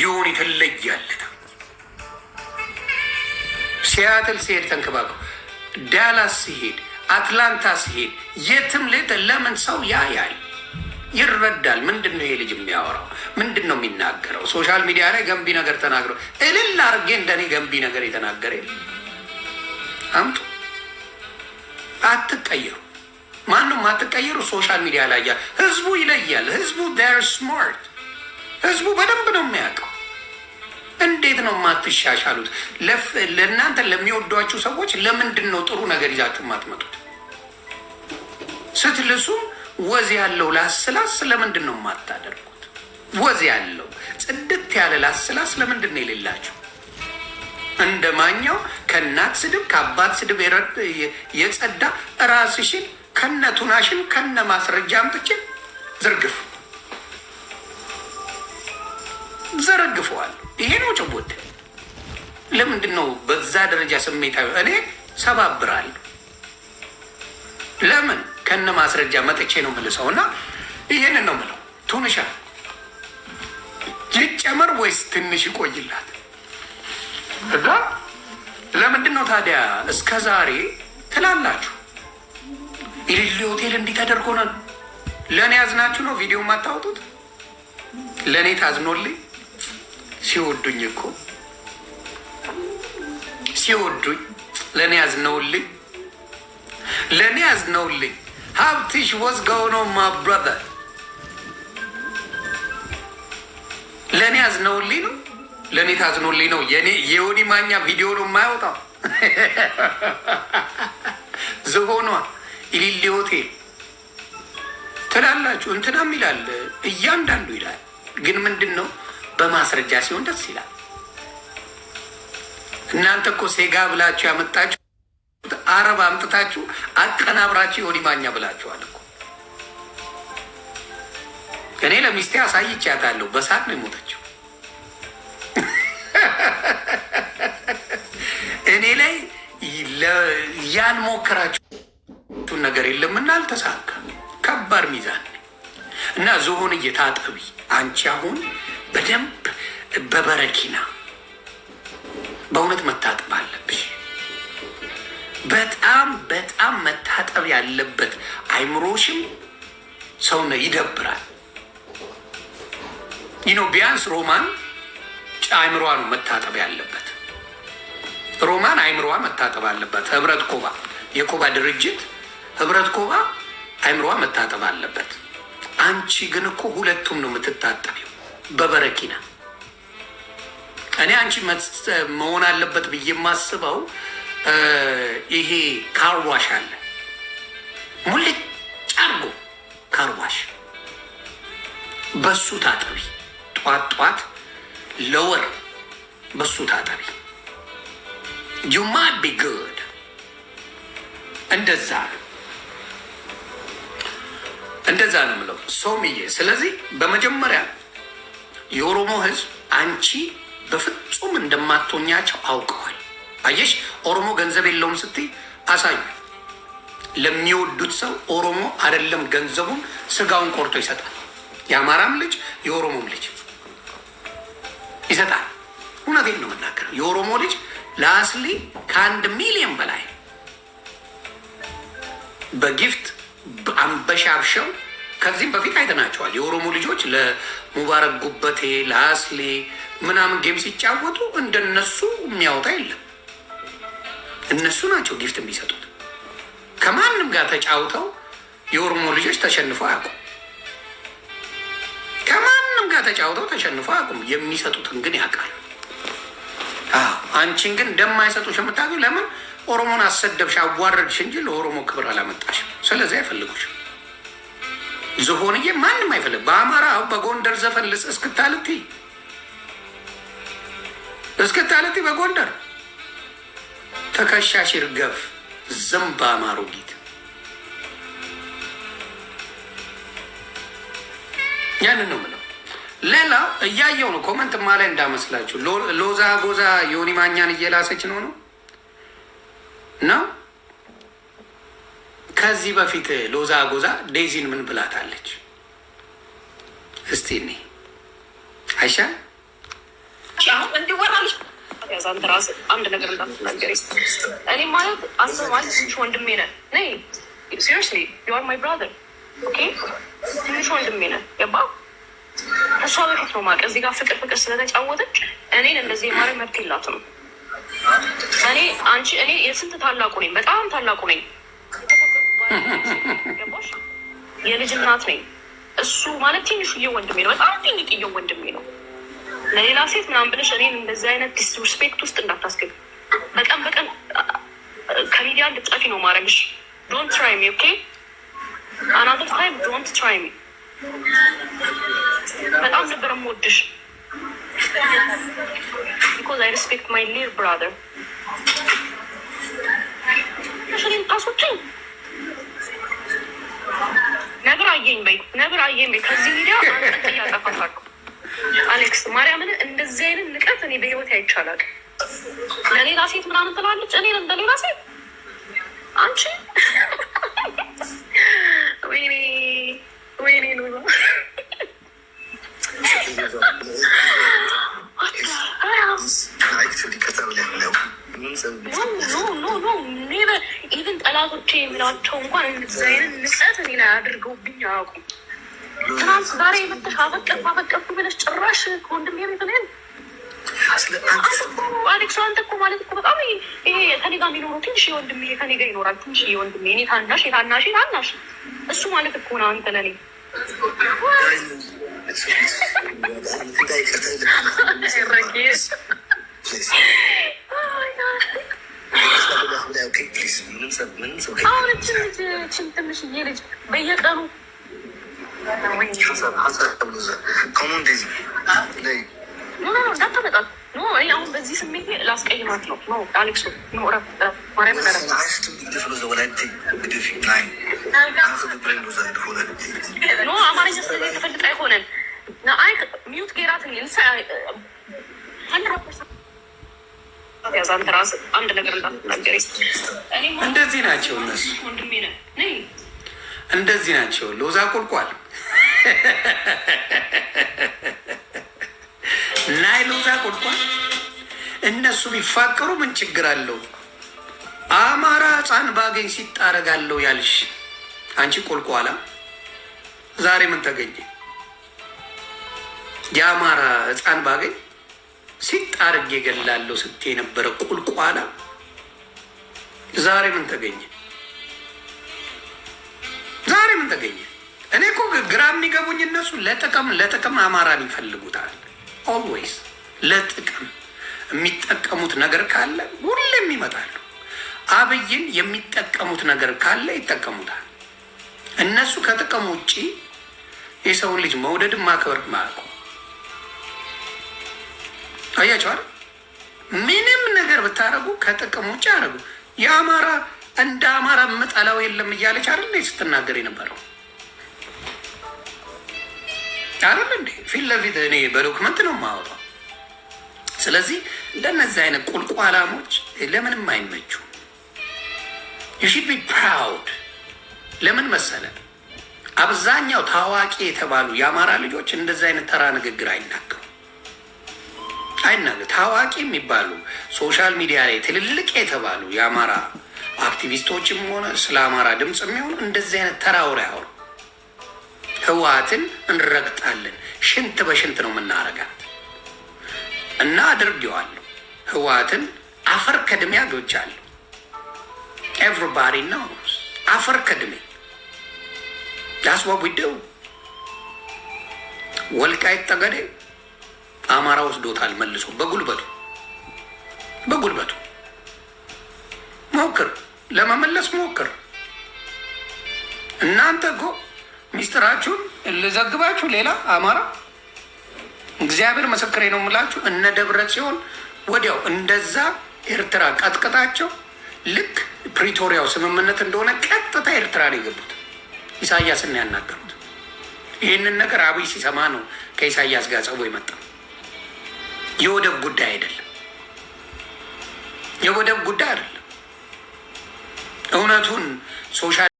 ይሁን ትለያለህ። ሲያትል ሲሄድ ተንከባከቡ፣ ዳላስ ሲሄድ፣ አትላንታ ሲሄድ፣ የትም ልሄድ ለምን ሰው ያያል፣ ይረዳል። ምንድን ነው ይሄ ልጅ የሚያወራው? ምንድን ነው የሚናገረው? Social media ላይ ገንቢ ነገር ተናግረው እልል አድርጌ እንደኔ ገንቢ ነገር የተናገረ የለም። አምጡ። አትቀየሩ። ማንም አትቀየሩ። Social media ላይ ህዝቡ ይለያል። ህዝቡ they're smart። ህዝቡ በደንብ ነው የሚያውቀው። እንዴት ነው የማትሻሻሉት? ለእናንተ ለሚወዷችሁ ሰዎች ለምንድን ነው ጥሩ ነገር ይዛችሁ የማትመጡት? ስትልሱም ወዝ ያለው ላስላስ ለምንድን ነው የማታደርጉት? ወዝ ያለው ጽድት ያለ ላስላስ ለምንድን ነው የሌላችሁ? እንደ ማኛው ከእናት ስድብ ከአባት ስድብ የጸዳ ራስሽን ከነ ቱናሽን ከነ ማስረጃ አምጥቼ ዝርግፍ ዘረግፈዋል። ይሄ ነው ጭቦት። ለምንድን ነው በዛ ደረጃ ስሜታዊ? እኔ ሰባብራለሁ። ለምን ከነ ማስረጃ መጥቼ ነው የምልሰው። እና ይሄንን ነው ምለው። ቱንሻ ይጨመር ወይስ ትንሽ ይቆይላት? እና ለምንድን ነው ታዲያ እስከ ዛሬ ትላላችሁ? ኢሊሊ ሆቴል እንዲህ ተደርጎ ነው። ለእኔ ያዝናችሁ ነው ቪዲዮ የማታወጡት? ለእኔ ታዝኖልኝ ሲወዱኝ እኮ ሲወዱኝ ለእኔ ያዝነውልኝ፣ ለእኔ ያዝነውልኝ። ሀብትሽ what's going on, my brother? ለእኔ ያዝነውልኝ ነው። ለእኔ ታዝኖልኝ ነው። የኔ የዮኒ ማኛ ቪዲዮ ነው የማያወጣው። ዝሆኗ ኢሊሊ ሆቴል ትላላችሁ። እንትናም ይላል፣ እያንዳንዱ ይላል። ግን ምንድን ነው በማስረጃ ሲሆን ደስ ይላል። እናንተ እኮ ሴጋ ብላችሁ ያመጣችሁ አረብ አምጥታችሁ አቀናብራችሁ ዮኒ ማኛ ብላችኋል እኮ። እኔ ለሚስቴ አሳይቻታለሁ። በሳቅ ነው የሞተችው። እኔ ላይ ያልሞከራችሁን ነገር የለምና አልተሳካ። ከባድ ሚዛን እና ዝሆን እየታጠቢ አንቺ አሁን በደንብ በበረኪና በእውነት መታጠብ አለብሽ። በጣም በጣም መታጠብ ያለበት አይምሮሽም ሰውነ ይደብራል። ቢያንስ ሮማን አይምሮዋ ነው መታጠብ ያለበት። ሮማን አይምሮዋ መታጠብ አለበት። ህብረት ኮባ የኮባ ድርጅት ህብረት ኮባ አይምሮዋ መታጠብ አለበት። አንቺ ግን እኮ ሁለቱም ነው የምትታጠቢው በበረኪና። እኔ አንቺ መሆን አለበት ብዬ የማስበው ይሄ car wash አለ፣ ሙልጭ አርጎ car wash በሱ ታጠቢ። ጧት ጧት ለወር በሱ ታጠቢ። You might be good። እንደዛ ነው፣ እንደዛ ነው የምለው ሶምዬ። ስለዚህ በመጀመሪያ የኦሮሞ ህዝብ አንቺ በፍጹም እንደማትሆኛቸው አውቀዋል። አየሽ፣ ኦሮሞ ገንዘብ የለውም ስትይ አሳዩ። ለሚወዱት ሰው ኦሮሞ አይደለም ገንዘቡን ስጋውን ቆርጦ ይሰጣል። የአማራም ልጅ የኦሮሞም ልጅ ይሰጣል። እውነቴን ነው የምናገረው። የኦሮሞ ልጅ ለአስሊ ከ1 ሚሊዮን በላይ በ gift አንበሻብሸው ከዚህም በፊት አይተናቸዋል። የኦሮሞ ልጆች ለሙባረክ ጉበቴ ለአስሊ ምናምን game ሲጫወቱ እንደነሱ የሚያወጣ የለም። እነሱ ናቸው gift የሚሰጡት። ከማንም ጋር ተጫውተው የኦሮሞ ልጆች ተሸንፈው አያውቁም። ከማንም ጋር ተጫውተው ተሸንፈው አያውቁም። የሚሰጡትን ግን ያውቃል። አንቺን ግን እንደማይሰጡሽ የምታውቂው ለምን? ኦሮሞን አሰደብሽ አዋረድሽ እንጂ ለኦሮሞ ክብር አላመጣሽም። ስለዚህ አይፈልጉሽም። ዝሆንዬ ማንም አይፈልግ። በአማራ በጎንደር ዘፈን ልስ እስክታልቲ እስክታልቲ በጎንደር ትከሻሽ ይርገፍ ዝምብ አማሩ ጊት ያንን ነው የምለው። ሌላ እያየው ነው። Comment ማ ላይ እንዳመስላችሁ ሎዛ ጎዛ ዮኒ ማኛን እየላሰች ነው ነው ነው። ከዚህ በፊት ሎዛ ጎዛ ዴዚን ምን ብላታለች? እስቲ እኔ አይሻል እንዲወራልሽ ያዝ። አንተ ራስህ አንድ ነገር እንዳትናገሪ። እኔ ማለት አንተ ማለት ትንሽ ወንድሜ ነህ። ነይ፣ seriously, you are my brother, okay። ትንሽ ወንድሜ ነህ። ገባ? እሷ በፊት ነው የማውቅ። እዚህ ጋር ፍቅር ፍቅር ስለተጫወተች እኔን እንደዚህ የማድረግ መብት የላትም። እኔ አንቺ እኔ የስንት ታላቁ ነኝ፣ በጣም ታላቁ ነኝ። ገባሽ? የልጅ እናት ነኝ። እሱ ማለት ትንሹዬ ወንድሜ ነው፣ በጣም ትንሽዬ ወንድሜ ነው። ለሌላ ሴት ምናምን ብለሽ እኔን እንደዚህ አይነት disrespect ውስጥ እንዳታስገቢ። በቀን በቀን ከሚዲያ እንድትጠፊ ነው ማድረግሽ። Don't try me, okay? Another time, don't try me። በጣም ነበር የምወድሽ because I respect my little brother። እኔን ታስወጪኝ፣ ነብር አየኝ በይ፣ ነብር አየኝ በይ። ከዚህ ሚዲያ አንጠጥ እያጠፋታለሁ። አሌክስ፣ ማርያምን እንደዚህ አይነት ንቀት እኔ በህይወት አይቻላል። ለሌላ ሴት ምናምን ትላለች። እኔን እንደሌላ ሴት አንቺ፣ ወይኔ ወይኔ ነው። No, no, never even። ጠላቶቼ የሚላቸው እንኳን እንደዚህ አይነት ንቀት እኔ ላይ አድርገውብኝ አያውቁም። ትናንት ዛሬ የመተሽ አፈቀርኩ አፈቀርኩ ብለሽ ጭራሽ ከወንድሜ ቤት እኔን፣ አሌክስ፣ አንተ እኮ ማለት እኮ በጣም ይሄ ከኔ ጋር የሚኖረው ትንሽ ወንድሜ ከኔ ጋር ይኖራል። ትንሽ ወንድሜ፣ እኔ ታናሽ፣ የታናሽ ታናሽ እሱ ማለት እኮ ነው አንተ ለኔ። አሁን እችን ልጅ፣ እችን ትንሽዬ ልጅ በየቀኑ no, no, እንዳታመጣት፣ no። እኔ አሁን በዚህ ስሜት ላስቀይማት ነው። No አሌክሶ፣ no፣ እረፍ፣ እረፍ፣ ማርያምን እረፍ። No፣ አማርኛ ስለዚህ ተፈልጥ አይሆነን። አይ mute ጌራት 100% ያዝ። አንተ ራስህ አንድ ነገር እንዳትናገሪ። እንደዚህ ናቸው እነሱ፣ ወንድሜ ነህ። ነይ። እንደዚህ ናቸው። ሎዛ ቁልቋል፣ ናይ ሎዛ ቁልቋል። እነሱ ቢፋቀሩ ምን ችግር አለው? አማራ ሕፃን ባገኝ ሲጣረጋለሁ ያልሽ አንቺ ቁልቋላ ዛሬ ምን ተገኘ? የአማራ ሕፃን ባገኝ ሲጣርግ የገላለሁ ስትይ የነበረ ቁልቋላ ዛሬ ምን ተገኘ? ዛሬ ምን ተገኘ? እኔ እኮ ግራ የሚገቡኝ እነሱ ለጥቅም ለጥቅም አማራን ይፈልጉታል። Always ለጥቅም የሚጠቀሙት ነገር ካለ ሁሌም ይመጣሉ። አብይን የሚጠቀሙት ነገር ካለ ይጠቀሙታል። እነሱ ከጥቅም ውጭ የሰውን ልጅ መውደድም ማክበር ማያውቁ አያቸዋል። ምንም ነገር ብታደርጉ ከጥቅም ውጭ አደረጉ። የአማራ እንደ አማራ ምጠላው የለም እያለች አይደል ስትናገር የነበረው? አይደል እንዴ? ፊት ለፊት እኔ በ document ነው የማወጣው። ስለዚህ እንደነዚህ አይነት ቁልቋላሞች ለምንም አይመቹ። You should be proud። ለምን መሰለ? አብዛኛው ታዋቂ የተባሉ የአማራ ልጆች እንደዚህ አይነት ተራ ንግግር አይናገሩ አይናገሩ። ታዋቂ የሚባሉ social media ላይ ትልልቅ የተባሉ የአማራ አክቲቪስቶችም ሆነ ስለ አማራ ድምፅ የሚሆኑ እንደዚህ አይነት ተራ ወሬ አያወሩ። ህወሓትን እንረግጣለን፣ ሽንት በሽንት ነው የምናረጋት እና አድርጌዋለሁ። ህወሓትን አፈር ከድሜ አግብቻለሁ። Everybody knows አፈር ከድሜ። That's what we do። ወልቃይት ጠገዴ አማራ ወስዶታል መልሶ በጉልበቱ። በጉልበቱ ሞክር፣ ለመመለስ ሞክር። እናንተ እኮ ሚስጥራችሁን ልዘግባችሁ ሌላ አማራ፣ እግዚአብሔር ምስክሬ ነው የምላችሁ፣ እነ ደብረ ጽዮን ወዲያው እንደዛ ኤርትራ ቀጥቅጣቸው ልክ ፕሪቶሪያው ስምምነት እንደሆነ ቀጥታ ኤርትራ ነው የገቡት። ኢሳያስን ያናገሩት። ይህንን ነገር አብይ ሲሰማ ነው ከኢሳያስ ጋር ጸቦ የመጣው። የወደብ ጉዳይ አይደለም። የወደብ ጉዳይ አይደለም። እውነቱን social